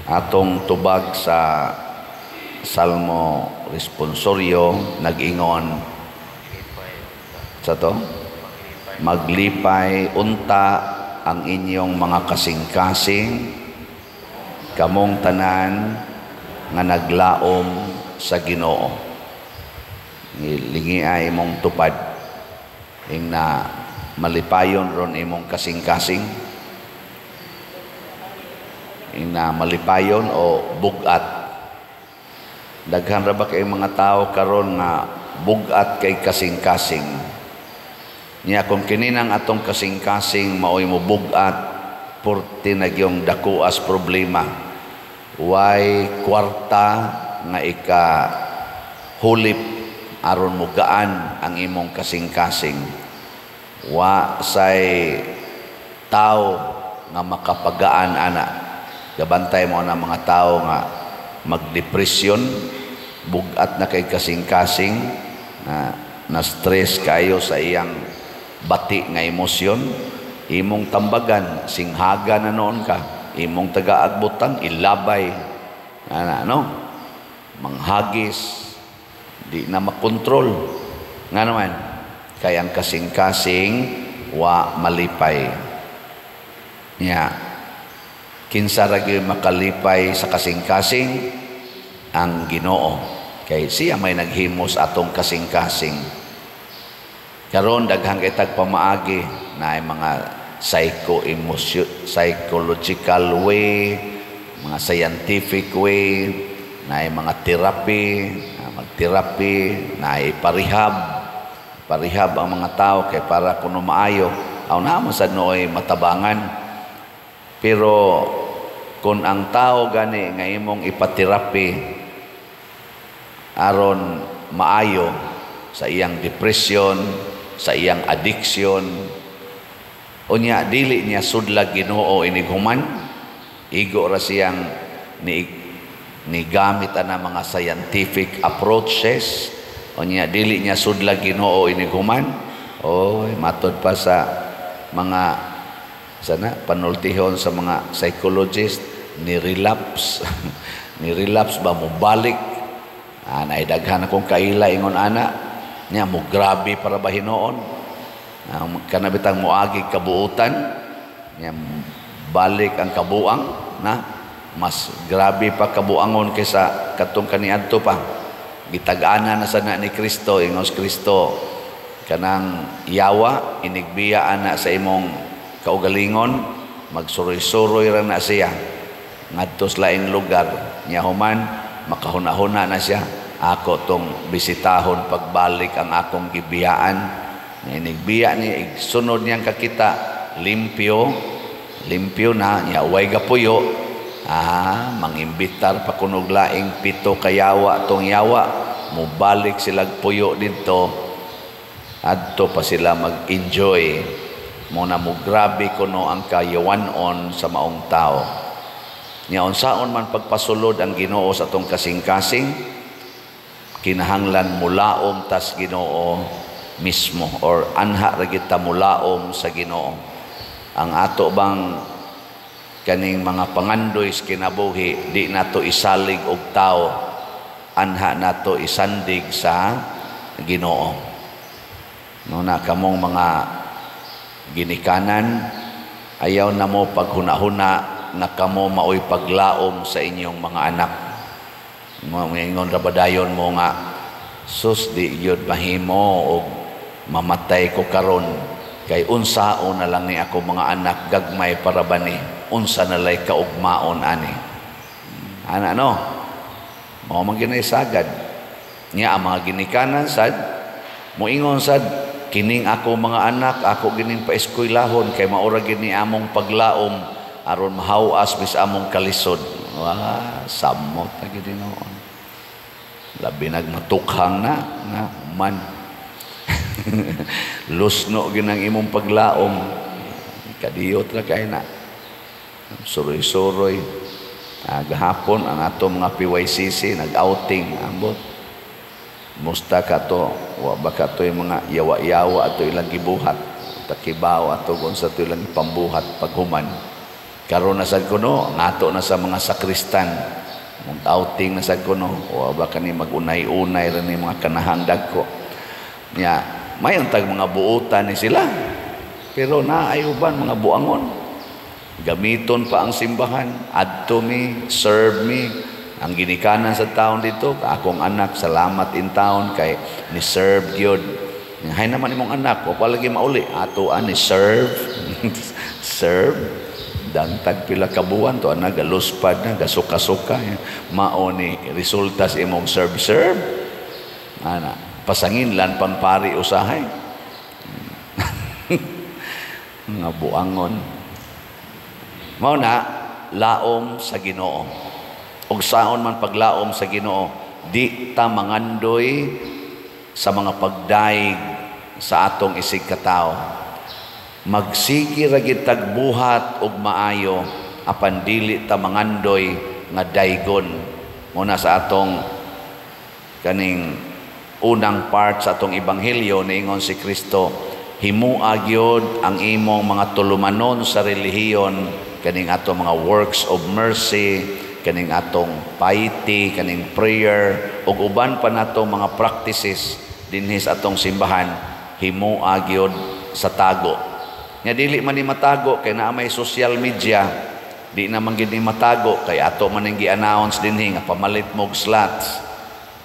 Atong tubag sa Salmo responsoryo nag-ingon sa to, "Maglipay unta ang inyong mga kasing-kasing, kamong tanan nga naglaom sa Ginoo." Lingi ay imong tupad ing na malipayon ron imong kasing-kasing, ing na malipayon o bugat. Daghan ra ba kay mga tao karon nga bugat kay kasing-kasing niya? Kung kininang atong kasing-kasing maoy mo bugat, purti na gyung dakuas problema. Way kwarta nga ika hulip aron mo gaan ang imong kasing-kasing. Wa say tao nga makapagaan ana. Gabantay mo na mga tao nga magdepresyon, bugat na kay kasing-kasing, na na stress kayo sa iyang bati nga emosyon. Imong tambagan, singhaga na noon ka, imong taga-agbutan, ilabay ana, no, manghagis, di na makontrol. Nga naman kay ang kasing-kasing wa malipay niya. Kinsa ra gyud makalipay sa kasing-kasing? Ang Ginoo, kay siya may naghimos atong kasing-kasing. Karon daghang kay tag pamaagi na ay mga psycho emotion, psychological way, mga scientific way, na ay mga therapy, mag-therapy, na ay parehab parehab ang mga tao kay para kuno maayo. Aw na sad nooy matabangan, pero kung ang tao gani nga imong ipaterapi aron maayo sa iyang depression, sa iyang addiction, unya dili niya sudlag Ginoo inighuman, igo ra siyang ni gamit ana mga scientific approaches, unya dili niya sudlag Ginoo inighuman, oy, matod pa sa mga sana panultihon sa mga psychologist, ni relapse, ni relapse ba, mo balik. Ah, daghan akong kaila ingon ana niya, mo grabe para ba hinuon. Ah, kana bitang moagi kabuutan niya, balik ang kabuang na mas grabe pa kabuangon kaysa katong kaniadto pa. Gitag-ana na sana ni Kristo. Ingos Kristo, kanang yawa inigbiya ana sa imong kaugalingon, magsuroy-suroy ra na siya ngadto sa laing lugar niya. Human makahuna-huna na siya, ako tong bisitahon pagbalik ang akong gibiyaan. Inigbiya niya, igsunod niyang kakita, limpyo limpyo na niya, way gapuyo. Ah, mangimbitar pa kunog laing pito kayawa tong yawa, mubalik sila puyo didto. Adto pa sila mag-enjoy mo na mo. Grabe kuno ang kayawanon sa maong tao niya. Unsaon man pagpasulod ang Ginoo sa atong kasing-kasing, kinahanglan mulaom tas Ginoo mismo or anha ra kita mulaom sa Ginoo. Ang ato bang kaning mga pangandoy sa kinabuhi, di nato isalig og tao, anha nato isandig sa Ginoo. No na kamong mga ginikanan, ayaw na mo paghuna-huna na kamo maoy paglaom sa inyong mga anak. Ingon ra ba dayon mo nga, "Sus, di gyud mahimo og mamatay ko karon kay unsaon na lang ni ako mga anak, gagmay para ba ni, unsa na lay kaugmaon ani?" Ana, no, mao man gyud sagad niya. Ang mga ginikanan sad moingon sad, "Kining ako mga anak, ako gining paeskwelahon kay maura gid ni among paglaom aron mahawas bis among kalisod." Wah, samot na gid noon, labi nagmatukhang na nga man lusno ginang imong paglaom. Kadiyot ra kay na, suroy-suroy. Ah, gahapon ang ato mga PYCC nag-outing. Ambot, musta ka to? Wa ba ka to yung mga yawa-yawa ato ilang gibuhat? Takibaw ato kung sa to ilang pambuhat paghuman. Karon na sad kuno, ngato na sa mga sakristan. Mong outing na sad kuno, wa ba kani magunay-unay ra ni mga kanahang dagko. Nya, mayon tag mga buutan ni sila. Pero naay uban mga buangon. Gamiton pa ang simbahan, adto mi, serve mi. Ang ginikanan sa taon dito, akong anak, salamat in town kay ni serve gyud. Hay naman imong anak, wa pa lagi mauli, ato ni serve. Serve dantag pila ka buwan to ana galuspad na, gasuka-suka, mao ni resulta sa imong serve serve ana, pasanginlan pang pari usahay, mga buangon. Mao na laom sa Ginoo. Ug saon man paglaom sa Ginoo? Di ta mangandoy sa mga pagdaig sa atong isig katawo. Magsige ra gid tagbuhat og maayo, apan dili ta mangandoy nga daygon. Muna sa atong kaning unang part sa atong ebanghelyo, niingon si Kristo, himua gyud ang imong mga tulumanon sa relihiyon, kaning atong mga works of mercy, kaning atong piety, kaning prayer ug uban pa natong mga practices dinhi sa atong simbahan, himua gyud sa tago. Nga dili man ni matago kay naa may social media, di na man gid ni matago kay ato man ning gi-announce dinhi nga pamalit mo og slots.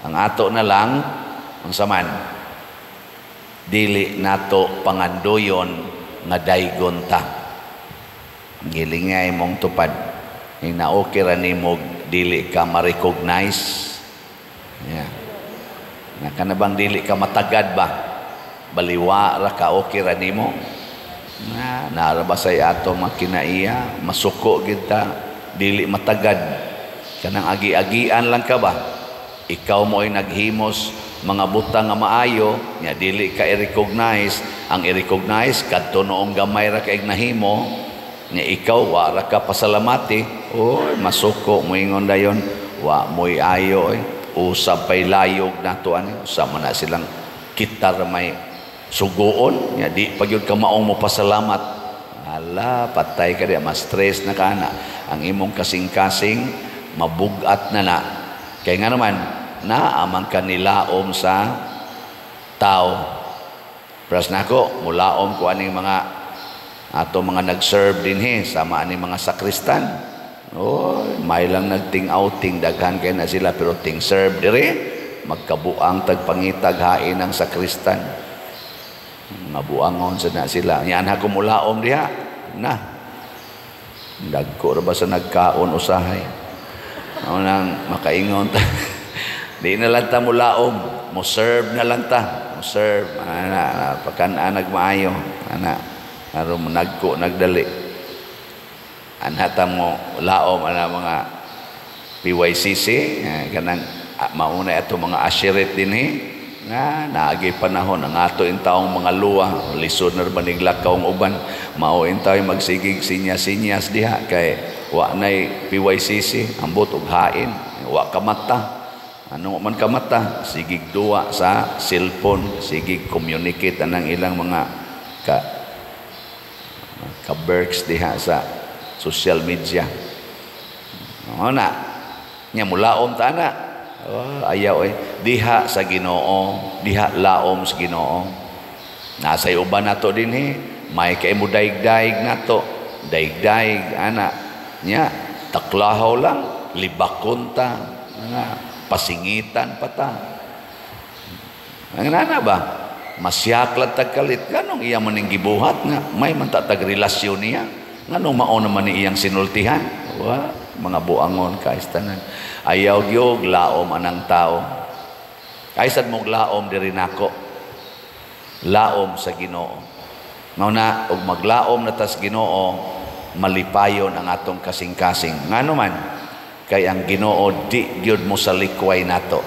Ang ato na lang, unsa man, dili nato pangandoyon nga daygon ta. Gilingay mong tupad. Ing na-okay ra nimo dili ka ma-recognize. Yeah. Na kana bang dili ka matagad ba? Baliwa ra ka, okay ra nimo. Na naara ba say ato mga kinaiya, masuko gid ta, dili matagad. Kanang agi-agian lang ka ba? Ikaw mo ay naghimos mga butang nga maayo, nya dili ka i-recognize. Ang i-recognize kadto noong gamay ra kay nahimo, nya ikaw wa ra ka pasalamati. Oy, masuko moingon dayon, wa mo'y ayo oy. Usab pay layog nato ani, usa man na silang kita ra may suguon, nya di pa gyud ka maong mo pasalamat. Ala, patay ka di, ma-stress na ka na. Ang imong kasing-kasing mabugat na na. Kay nga naman, naamang kanilaom sa tao. Pras nako, mulaom ko aning mga ato mga nag-serve dinhi sama aning mga sakristan. Oh, may lang nagting outing, daghan kay na sila, pero ting serve dire magkabuang tagpangitag hain ang sakristan. Mga buangon sa na sila. Yan ha mulaom diha. Na. Dagko ra ba sa nagkaon usahay. Mao nang makaingon ta. Di na lang ta mulaom, mo serve na lang ta. Mo serve ana pakan-an nagmaayo ana aron nagko nagdali. Anha ta mo laom ana mga PYCC, kanang mauna ato mga ashiret dinhi nga naagi panahon ang ato in taong mga luwa, lisod na ba niglakaw ang uban, mao in tayo magsigig sinyas-sinyas diha kay wa nay PYCC, ambot og hain, wa ka mata. Ano man ka mata, sigig duwa sa cellphone, sigig communicate anang ilang mga ka ka-berks diha sa social media. Ano na? Nya mulaom ta na. Oh, ayaw eh. Diha sa Ginoo, diha laom sa Ginoo. Nasa uban nato dinhi, may kay mo daig-daig nato. Daig-daig ana. Nya taklahaw lang, libakon ta, ana, pasingitan pa ta. Ang nana ba? Masyaklat tagkalit. Ganong iya man ning gibuhat nga may man ta tag relasyon niya. Nganong mao naman ni iyang sinultihan? Wa, mga buangon kaistanan. Ayaw gyud laom anang tao. Ay sad mong laom diri nako. Laom sa Ginoo. Mao na og maglaom na tas Ginoo, malipayon ang atong kasing-kasing. Ngano man kay ang Ginoo di gyud mo sa likway nato.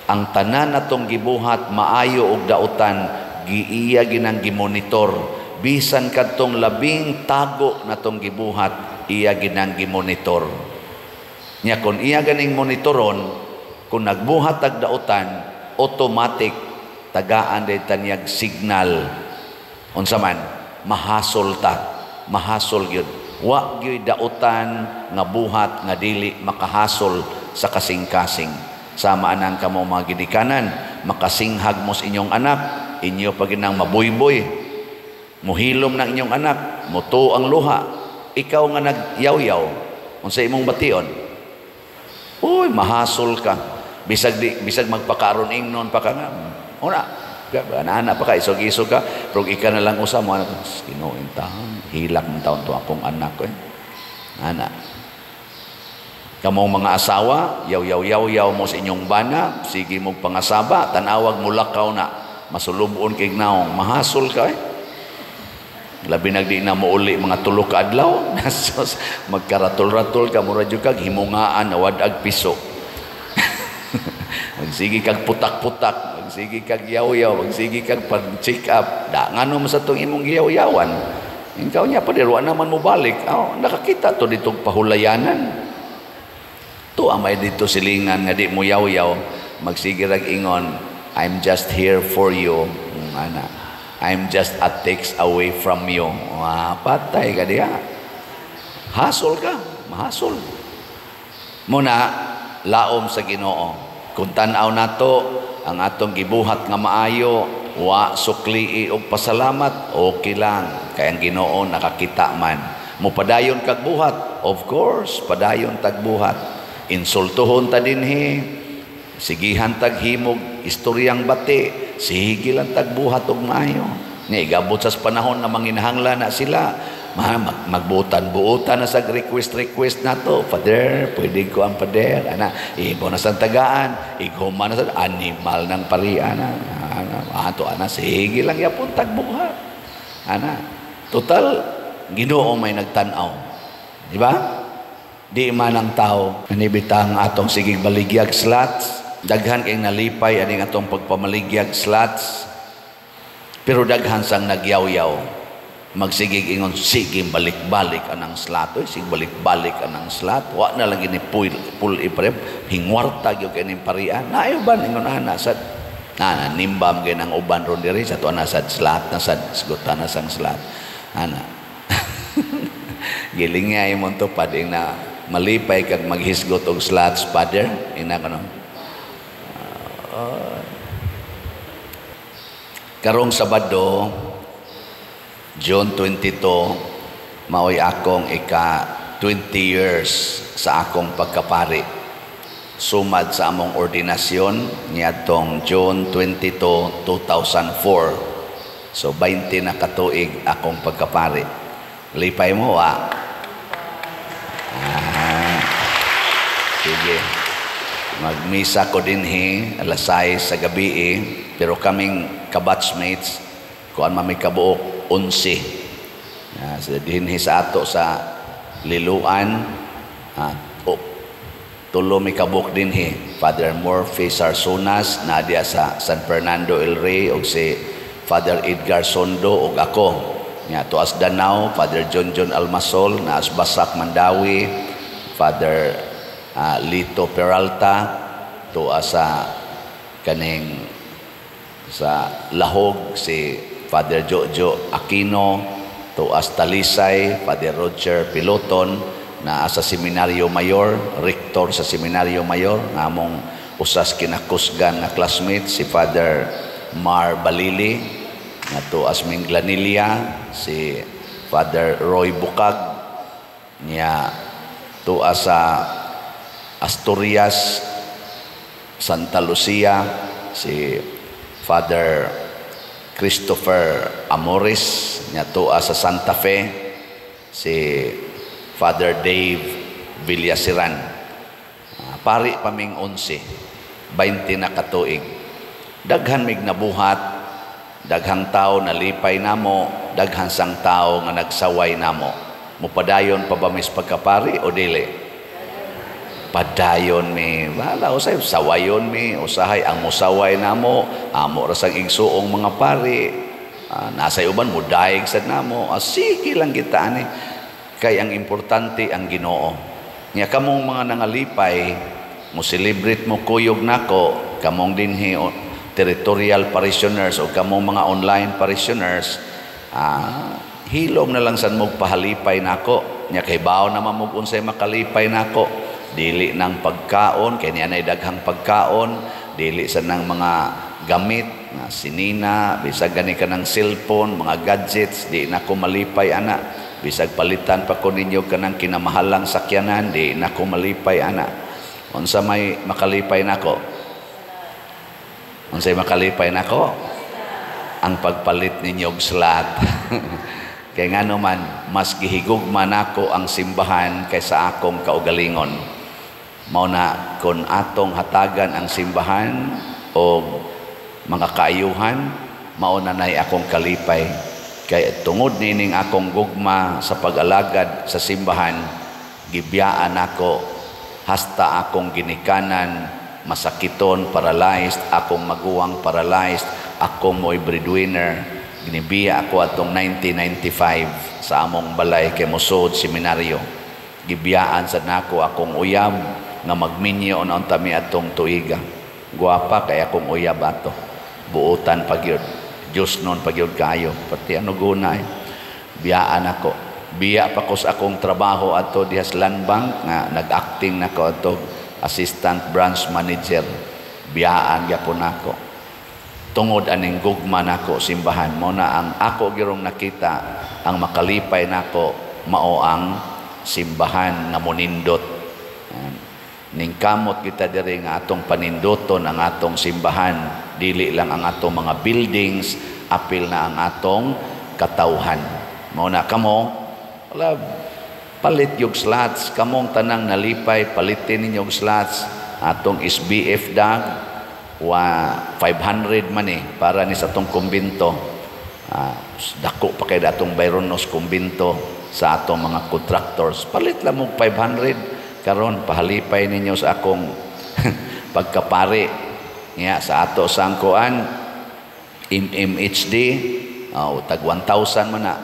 Ang tanan natong gibuhat, maayo og dautan, giiya ginang gimonitor. Bisan kadtong labing tago natong gibuhat, iya ginang gimonitor. Nya kon iya ganing monitoron, kung nagbuhat tag dautan, automatic tagaan day tanyag signal. Unsa man, mahasol ta, mahasol gyud. Wa gyud dautan nga buhat nga dili makahasol sa kasing-kasing. Sama anang kamo mga ginikanan, makasinghag mo sa inyong anak, inyo pa ginang mabuyboy, muhilom ng inyong anak, muto ang luha, ikaw nga nagyaw-yaw, unsa imong bation? Uy, mahasol ka. Bisag di, bisag magpakaron ingnon pa ka nga. Una, ana pa ka, isog-isog ka, pero ika na lang usa mo, anak, Ginoo taon, hilak ng taon to akong anak ko eh. Ana. Kamong mga asawa, yaw yaw yaw yaw mo sa inyong bana, sige mo pangasaba, tanawag mo lakaw na, masulubon kay naong, mahasol ka eh. Labi nagdi na mo uli mga tulo ka adlaw, magkaratol-ratol ka, mura jud kag himungaan, nawad-ag piso. Magsige kag putak-putak, magsige kag yaw-yaw, magsige kag pag-check up. Da, ngano mo sa tong imong giyaw-yawan? Ikaw niya pa wa naman mo balik. Oh, nakakita to dito pahulayanan. To amay dito silingan nga di mo yaw-yaw, magsige rag ingon, "I'm just here for you." Ana. "I'm just a text away from you." Ah, patay ka diha. Hasol ka, mahasol. Muna, laom sa Ginoo. Kung tan-aw nato ang atong gibuhat nga maayo, wa suklii og pasalamat, okay lang. Kay ang Ginoo nakakita man. Mupadayon kag buhat, of course, padayon tag buhat. Insultuhon ta dinhi, sigihan tag himog istoryang bati, sige lang tag buhat og maayo. Ni igabot sa panahon nga manginahanglan na sila, magbutan-buutan na sa request-request nato. "Father, pwede ko ang pader." Ana, imo na sa tagaan, iguma na sa animal ng pari, ana. Ana, ato, ana, sige lang yapon tagbuhat. Ana, total, Ginoo may nagtan-aw. Di ba? Di man ang tao. Nanibitang atong sigig baligyag slots. Daghan kay nalipay aning atong pagpamaligyag slots. Pero daghan sang nagyaw-yaw. Magsigig ingon, sige balik-balik anang slot. Oy, sige balik-balik anang slot. Wa na lang gini pull, pull ipre. Hingwarta gyud kay ning parian. Naayo ban ingon ana sad. Na nimbam kay nang uban ron diri sa to na sad slot na sad sgutan na sang slot. Ana. Giling nga imong tupad ing na malipay kag maghisgot og slots, Father. Ina kano. Karong Sabado, June 22, maoy akong ika 20 years sa akong pagkapari. Sumad sa among ordinasyon niadtong June 22, 2004. So 20 na katuig akong pagkapari. Lipay mo, ah. Ah, sige. Magmisa ko dinhi alas 6 sa gabi eh. Pero kaming kabatchmates, kuan man mi kabuok 11. Sa dinhi sa ato sa Liluan, oh, tulo mi kabuok dinhi. Father Murphy Sarsunas, nadia sa San Fernando El Rey, og si Father Edgar Sondo og ako. Nya tuas Danao, Father John John Almasol, naas Basak Mandawi, Father Lito Peralta, tuas sa kaning sa Lahog si Father Jojo Aquino, tuas Talisay, Father Roger Piloton, naa sa Seminaryo Mayor, rector sa Seminaryo Mayor, nga among usas kinakusgan nga classmate si Father Mar Balili, nga tuas Minglanilla si Father Roy Bukag, niya tuas sa Asturias, Santa Lucia, si Father Christopher Amores, niya tuas sa Santa Fe si Father Dave Villasiran. Pari paming 11, 20 na katuig. Daghan mig nabuhat, daghang tao nalipay namo, daghan sang tao nga nagsaway namo. Mupadayon pa ba mis pagkapari o dili? Padayon mi. Wala usay sawayon mi, usahay ang musaway namo, amo ra sang igsuong mga pari. Nasa uban mudaig sad namo. Sige lang kita ani. Kay ang importante ang Ginoo. Nya kamong mga nangalipay, mo celebrate mo kuyog nako, kamong dinhi territorial parishioners o kamong mga online parishioners, hilom na lang san mo pahalipay nako. Nya kahibaw naman mo unsay makalipay nako. Dili nang pagkaon kay niya nay daghang pagkaon, dili sa nang mga gamit nga sinina, bisag gani kanang cellphone, mga gadgets, di na ko malipay ana. Bisag palitan pa ko ninyo kanang kinamahalang sakyanan, di na ko malipay ana. Unsa may makalipay nako? Unsay makalipay nako? Ang pagpalit ninyo og slot. Kay ngano man, mas gihigugma nako ang simbahan kaysa akong kaugalingon. Mao na kon atong hatagan ang simbahan o mga kaayuhan, mao na nay akong kalipay. Kay tungod nining akong gugma sa pag-alagad sa simbahan, gibiyaan ako hasta akong ginikanan masakiton, paralyzed, akong maguwang paralyzed, akong mo'y breadwinner. Ginibiya ako atong 1995 sa among balay kay mosud seminaryo. Gibiyaan sa nako akong uyab nga magminyo na unta mi atong tuiga. Guwapa kay akong uyab ato. Buotan pa gyud. Diyos nun pa gyud kayo. Pati ano guna eh. Biyaan ako. Biya pa ko sa akong trabaho ato diha sa Land Bank nga nag-acting nako ato assistant branch manager. Biyaan gyapon nako. Tungod aning gugma nako simbahan mo na ang ako girong nakita ang makalipay nako mao ang simbahan nga monindot. Ning kamot kita diri nga atong paninduton ang atong simbahan, dili lang ang atong mga buildings, apil na ang atong katawhan. Mao na kamo wala palit yung slots, kamong tanang nalipay palitin ninyo og slots. Atong SBF dag wa 500 man eh para ni sa atong kumbinto. Dako pa kay datong Bayronos kumbinto sa atong mga contractors. Palit lang mo 500 karon pahalipay ninyo sa akong pagkapari. Nga sa ato sangkoan MMHD tag 1,000 man na.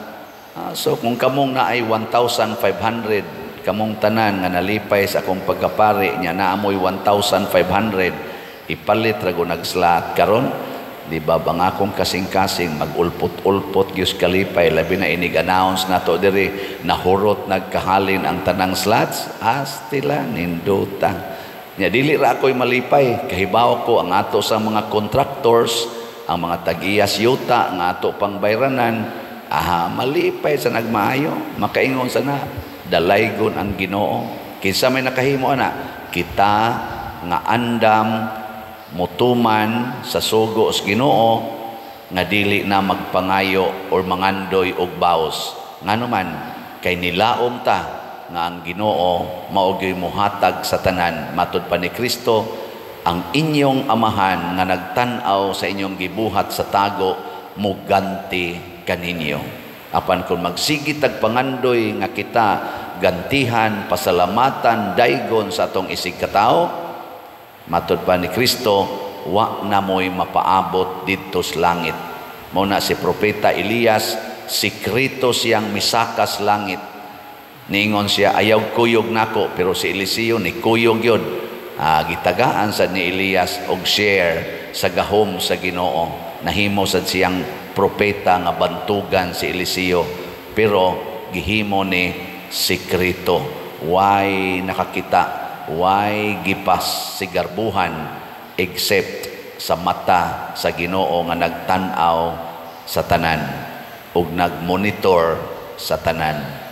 So kung kamong naay 1,500 kamong tanan nga nalipay sa akong pagkapari nya naamoy 1,500 ipalit ra go nagslot karon, di ba bang akong kasing-kasing magulpot-ulpot gyud kalipay, labi na inig-announce nato diri nahurot nagkahalin ang tanang slots, astila nindota. Nya dili ra ako'y malipay, kahibaw ko ang ato sa mga contractors, ang mga tag-iyas yuta nga ato pang bayranan, aha, malipay sa nagmaayo, makaingon sa na dalaygon ang Ginoo. Kinsa may nakahimo ana? Kita nga andam mutuman sa sugo sa Ginoo nga dili na magpangayo or mangandoy og baos. Ngano man kay nilaom ta nga ang Ginoo mao gyud mohatag sa tanan. Matud pa ni Kristo, ang inyong amahan nga nagtan-aw sa inyong gibuhat sa tago muganti kaninyo. Apan kung magsige tag pangandoy nga kita gantihan, pasalamatan, daygon sa atong isig katawo, matud pa ni Kristo, wa na mo'y mapaabot didto sa langit. Mao na si Propeta Elias, sikreto siyang misakas langit. Niingon siya, ayaw kuyog nako, pero si Eliseo ni kuyog yun. Gitagaan sad ni Elias og share sa gahom sa Ginoo. Nahimo sad siyang propeta nga bantugan si Eliseo, pero gihimo ni sikreto. Why nakakita? Why gipas sigarbuhan except sa mata sa Ginoo nga nagtan-aw sa tanan ug nagmonitor sa tanan.